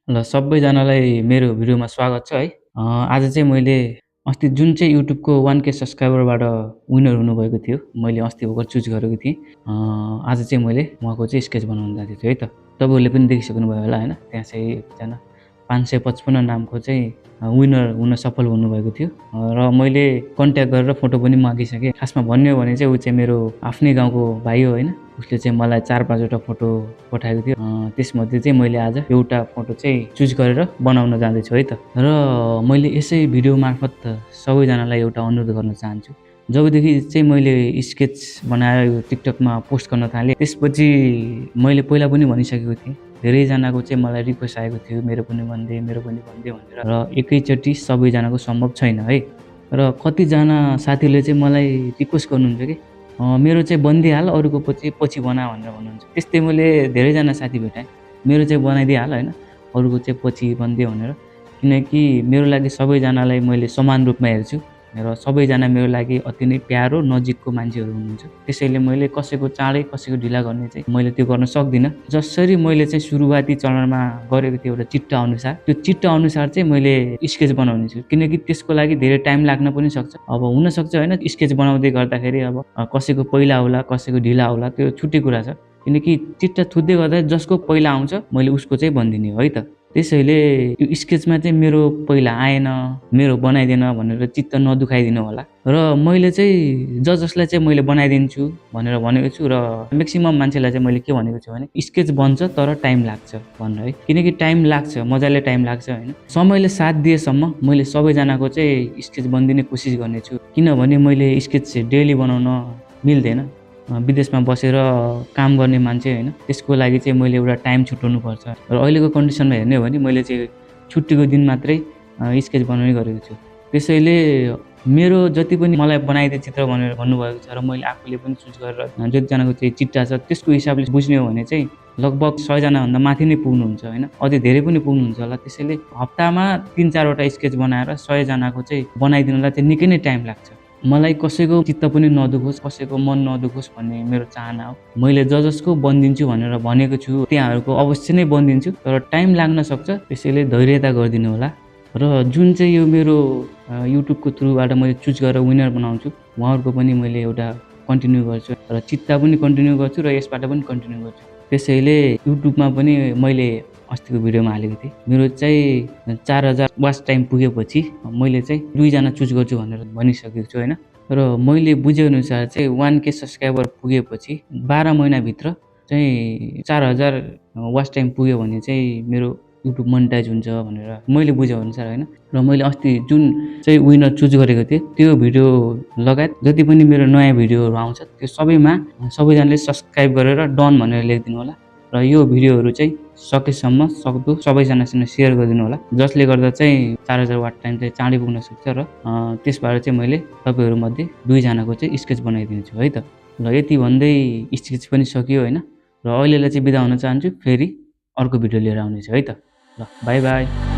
ल सबैजनालाई मेरो भिडियोमा स्वागत छ है। आज चाहिँ मैले अस्ति जुन चाहिँ युट्युबको 1K सब्सक्राइबरबाट विनर हुनुभएको थियो, मैले अस्ति भर्खर चुज गरेको थिएँ। आज चाहिँ मैले उहाँको चाहिँ स्केच बनाउन जाँदै थिएँ है त। तपाईँहरूले पनि देखिसक्नुभयो होला होइन, त्यहाँ चाहिँ एकजना 555 नामको चाहिँ विनर हुन सफल हुनुभएको थियो र मैले कन्ट्याक्ट गरेर फोटो पनि मागिसकेँ। खासमा भन्ने हो भने चाहिँ ऊ चाहिँ मेरो आफ्नै गाउँको भाइ हो होइन। उसले चाहिँ मलाई 4-5 वटा फोटो पठाएको थियो। त्यसमध्ये चाहिँ मैले आज एउटा फोटो चाहिँ चुज गरेर बनाउन जाँदैछु है त। र मैले यसै भिडियो मार्फत सबैजनालाई एउटा अनुरोध गर्न चाहन्छु। जबदेखि चाहिँ मैले स्केच बनाएर यो टिकटकमा पोस्ट गर्न थालेँ, त्यसपछि मैले पहिला पनि भनिसकेको थिएँ, धेरैजनाको चाहिँ मलाई रिक्वेस्ट आएको थियो मेरो पनि भनिदे भनेर। र एकैचोटि सबैजनाको सम्भव छैन है। र कतिजना साथीहरूले चाहिँ मलाई रिक्वेस्ट गर्नुहुन्छ कि मेरो चाहिँ बनिदिइहाल, अरूको पछि बना भनेर भन्नुहुन्छ। त्यस्तै मैले धेरैजना साथी भेटाएँ, मेरो चाहिँ बनाइदिइहाल होइन, अरूको चाहिँ पछि बनिदियो भनेर। किनकि मेरो लागि सबैजनालाई मैले समान रूपमा हेर्छु र सबैजना मेरो लागि अति नै प्यारो नजिकको मान्छेहरू हुनुहुन्छ। त्यसैले मैले कसैको चाँडै कसैको ढिला गर्ने चाहिँ मैले त्यो गर्न सक्दिनँ। जसरी मैले चाहिँ सुरुवाती चरणमा गरेको थिएँ एउटा चिट्टा अनुसार, त्यो चिट्टा अनुसार चाहिँ मैले स्केच बनाउने छु। किनकि त्यसको लागि धेरै टाइम लाग्न पनि सक्छ। अब हुनसक्छ होइन, स्केच बनाउँदै गर्दाखेरि अब कसैको पहिला होला कसैको ढिला होला, त्यो छुट्टै कुरा छ। किनकि चिट्टा थुत्दै गर्दा जसको पहिला आउँछ मैले उसको चाहिँ बनिदिने हो है त। त्यसैले यो स्केचमा चाहिँ मेरो पहिला आएन, मेरो बनाइदिएन भनेर चित्त नदुखाइदिनु होला। र मैले चाहिँ जसलाई चाहिँ मैले बनाइदिन्छु भनेर भनेको छु र म्याक्सिमम मान्छेलाई चाहिँ मैले के भनेको छु भने स्केच बन्छ तर टाइम लाग्छ भनेर है। किनकि टाइम लाग्छ, मजाले टाइम लाग्छ होइन। समयले साथ दिएसम्म मैले सबैजनाको चाहिँ स्केच बनिदिने कोसिस गर्नेछु। किनभने मैले स्केच डेली बनाउन मिल्दैन। विदेशमा बसेर काम गर्ने मान्छे होइन, त्यसको लागि चाहिँ मैले एउटा टाइम छुट्याउनु पर्छ। र अहिलेको कन्डिसनमा हेर्ने हो भने मैले चाहिँ छुट्टीको दिन मात्रै स्केच बनाउने गरेको छु। त्यसैले मेरो जति पनि मलाई बनाइदिए चित्र भनेर भन्नुभएको छ र मैले आफूले पनि चुज गरेर जतिजनाको चाहिँ चिट्टा छ त्यसको हिसाबले बुझ्ने हो भने चाहिँ लगभग 100जनाभन्दा माथि नै पुग्नुहुन्छ होइन, अझै धेरै पनि पुग्नुहुन्छ होला। त्यसैले हप्तामा 3-4 वटा स्केच बनाएर 100जनाको चाहिँ बनाइदिनलाई चाहिँ निकै नै टाइम लाग्छ। मलाई कसैको चित्त पनि नदुखोस्, कसैको मन नदुखोस् भन्ने मेरो चाहना हो। मैले जसको बनिदिन्छु भनेर भनेको छु त्यहाँहरूको अवश्य नै बनिदिन्छु, तर टाइम लाग्न सक्छ। त्यसैले धैर्यता गरिदिनु होला। र जुन चाहिँ यो मेरो युट्युबको थ्रुबाट मैले चुज गरेर विनर बनाउँछु, उहाँहरूको पनि मैले एउटा कन्टिन्यू गर्छु र चिट्टा पनि कन्टिन्यू गर्छु र यसबाट पनि कन्टिन्यू गर्छु। त्यसैले युट्युबमा पनि मैले अस्तिको भिडियोमा हालेको थिएँ, मेरो चाहिँ 4000 वाच टाइम पुगेपछि मैले चाहिँ 2 जना चुज गर्छु भनेर भनिसकेको छु होइन। र मैले बुझेअनुसार चाहिँ 1K सब्सक्राइबर पुगेपछि 12 महिनाभित्र चाहिँ 4000 वाच टाइम पुग्यो भने चाहिँ मेरो युट्युब मोनेटाइज हुन्छ भनेर मैले बुझेअनुसार होइन। र मैले अस्ति जुन चाहिँ विनर चुज गरेको थिएँ त्यो भिडियो लगायत जति पनि मेरो नयाँ भिडियोहरू आउँछ त्यो सबैमा सबैजनाले सब्सक्राइब गरेर डन भनेर लेखिदिनु होला। र यो भिडियोहरू चाहिँ सकेसम्म सक्दो सबैजनासँग सेयर गरिदिनु होला, जसले गर्दा चाहिँ 4000 वाट टाइम चाहिँ चाँडै पुग्न सक्छ। र त्यसबाट चाहिँ मैले तपाईँहरूमध्ये 2 जनाको चाहिँ स्केच बनाइदिन्छु है त। ल यति भन्दै स्केच पनि सकियो होइन। र अहिलेलाई चाहिँ बिदा हुन चाहन्छु, फेरि अर्को भिडियो लिएर आउनेछु है त। ल बाई बाई।